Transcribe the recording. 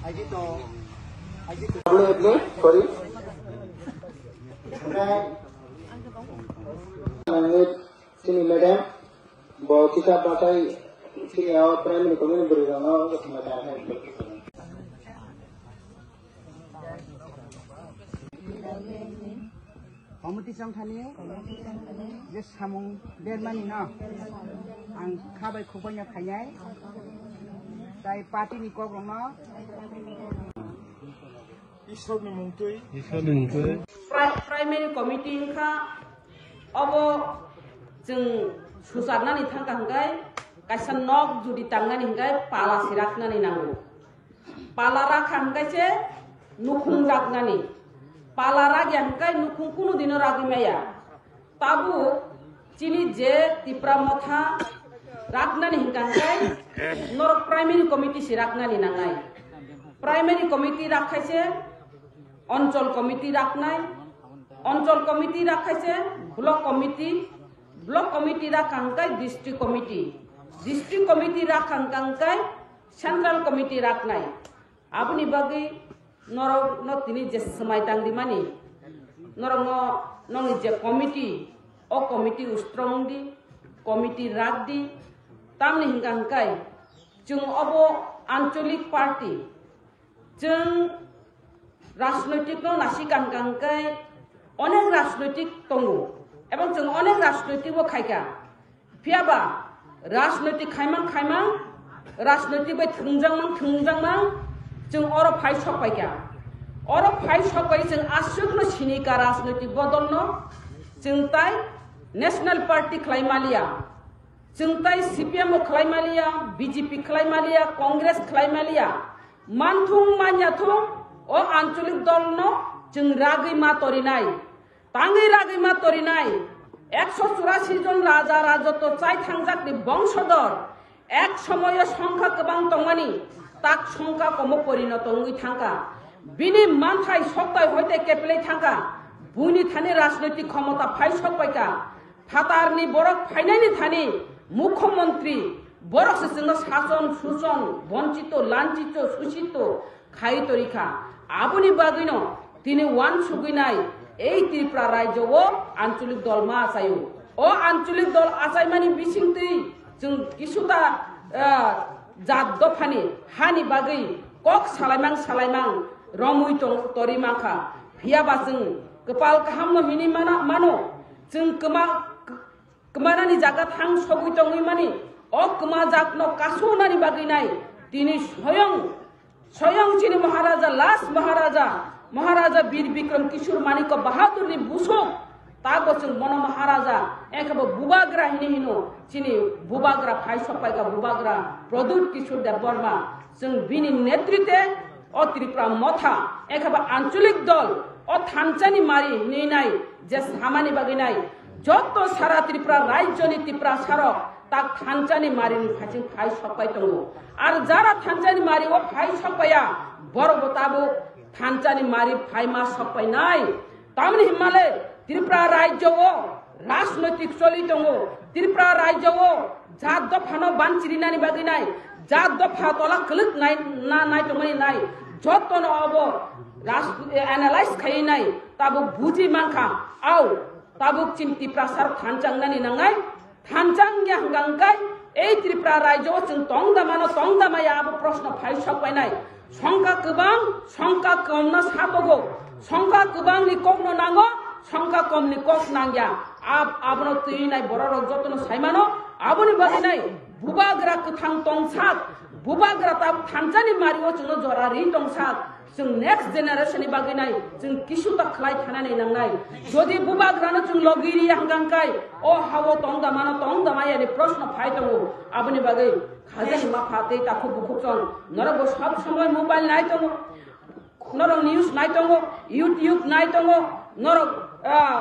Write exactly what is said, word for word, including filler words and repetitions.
Sorry. Oke, chini madam, bo kisa batai chini o primary community bwrwi rokno jotono dar hai. Committee chongthani je samung bermani no ang kha bai khuk bai no khainai, tai party ni kok rokno Ishwar ni mungtwi. Ishwar ni mungtwi. Pri-, primary committee wngkha, obo chwng sucharnani thangkha hwnkhe kaisa nok judi tangnani hwnkhe pala siraknani nango. Pala rakha hwnkhe se nukhung raknani. Pala rakya hwnkhe nukhung kunu dino ragwi maya. Tabuk chini je Tipra Motha raknani hwnkha hwnkhe norok primary committee se raknani nangnai. Primary committee rakhaise onchol committee raknai, onchol committee rakhaise block committee, block committee rakha hwnkhe district committee, district committee rakha hwnkha hwnkhe central committee raknai. Aboni bagwi norokno tini je swmai tang rimani, norokno nokni je committee, o committee strong di, committee rak di, tamni hwnkha hwnkhe chwng obo anchalik party, chwng rajnoitikno nasi kan kan khe onek rajnoitik tongo, ebong chwng onek rajnoitikbo khaikha. Phiya ba rajnoitik khaimang khaimang, rajnoitik bai thwngjakmang thwngjakmang, chwng oro phai sok paikha. Oro phai sok pai chwng aswkno sinika rajnoitik bodolno, chwng tai National Party khlai maliya, chwng tai C P M bo khlai maliya, B J P khlai maliya, Congress khlai maliya. Manthung manyathung o anchalik dolno chwng ragwi ma torinai. Tangwi ragwi ma torinai, ekso churasi jon raja rajotw chai thangjakni bongsodor, ek somoyo songkha kwbang tongmani, tak songkha komo porinoto wngwi thangkha. Bini manthai soktai hoite kepelwi thangkha, buini thani rajnoitik khomota phai sokpaikha. Phatarni borok phainaini thani mukhyamantri borok se chwngno sason, suson, bonchito, lanchito, susito, khai torikha. Aboni bagwino tini uansugwi nai ei Tripura rajyo o anchalik dol ma achaio. O anchalik dol achaimani bisingtwi chwng kisuta, ah, jat dophani hani bagwi kok salaimang salaimang romwi tong-, tori mankha. Phiya ba chwng kwpal kahamno hini mana-, mano. Chwng kwma-, Kwmanani jaga thang sogwi tongwi mani, o kwmajakno kasunani bagwi nai. Tini soyong, soyong chini Maharaja, last Maharaja, Maharaja Bir Bikram Kishore Manikya Bahadurni busuk, tago chwng bono Maharaja, ekhabo Bubagra hini hino, chini Bubagra phai sokpaikha Bubagra Pradyut Kishore Debbarma, chwng bini netrite, O Tripura Motha, ekhaba anchalik dol, o thanchani mari hinwi nai, je samani bagwi nai, jotto sara Tripura rajyoni Tiprasarok tak thanchani marini phaiching phai sokpai tongo. Ar jara thanchani mari o phai sokpaiya, borok bo tabuk thanchani mari phai ma sokpai nai. Tamni hinmale Tripura rajyo o rajnoitik choli tongo. Tripura rajyo o jat dophano banchirinani bagwi nai, jat dopha tola kwlwk nai, na, nai tongmani nai, jotono obo ras-, analyze khaiwi nai, tabuk buji mankha, au, tabuk chini Tiprasarok thanchang nani nangnai. Thanchang ya hwnkha hwnkhe, ei Tripura rajyo o chwng tong da mano, tong da maya, abo proshno phai sok painai. Songkha kwbang, songkha komno satogo, songkha kwbangni kokno nango, songkha komni kok nangya. Ab-, abono twi nai bororok jotono sai mano, aboni bagwi nai bubagra kwthang tongsak, bubagra tab thanchani mario chwngno jora ri tongsak. Chwng next generation ni bagwi nai, chwng kisu ta khlai thanani nangnai. Jodi bubagrano chwng logi ri hangkang kai, o hao tong da mano, tong da maya ni proshno phai tongo. Aboni bagwi khajani mapha tei takhuk bukhuk chwng norok bo sob somoi mobile nai tongo, norok news nai tongo, YouTube nai tongo, norok, ah,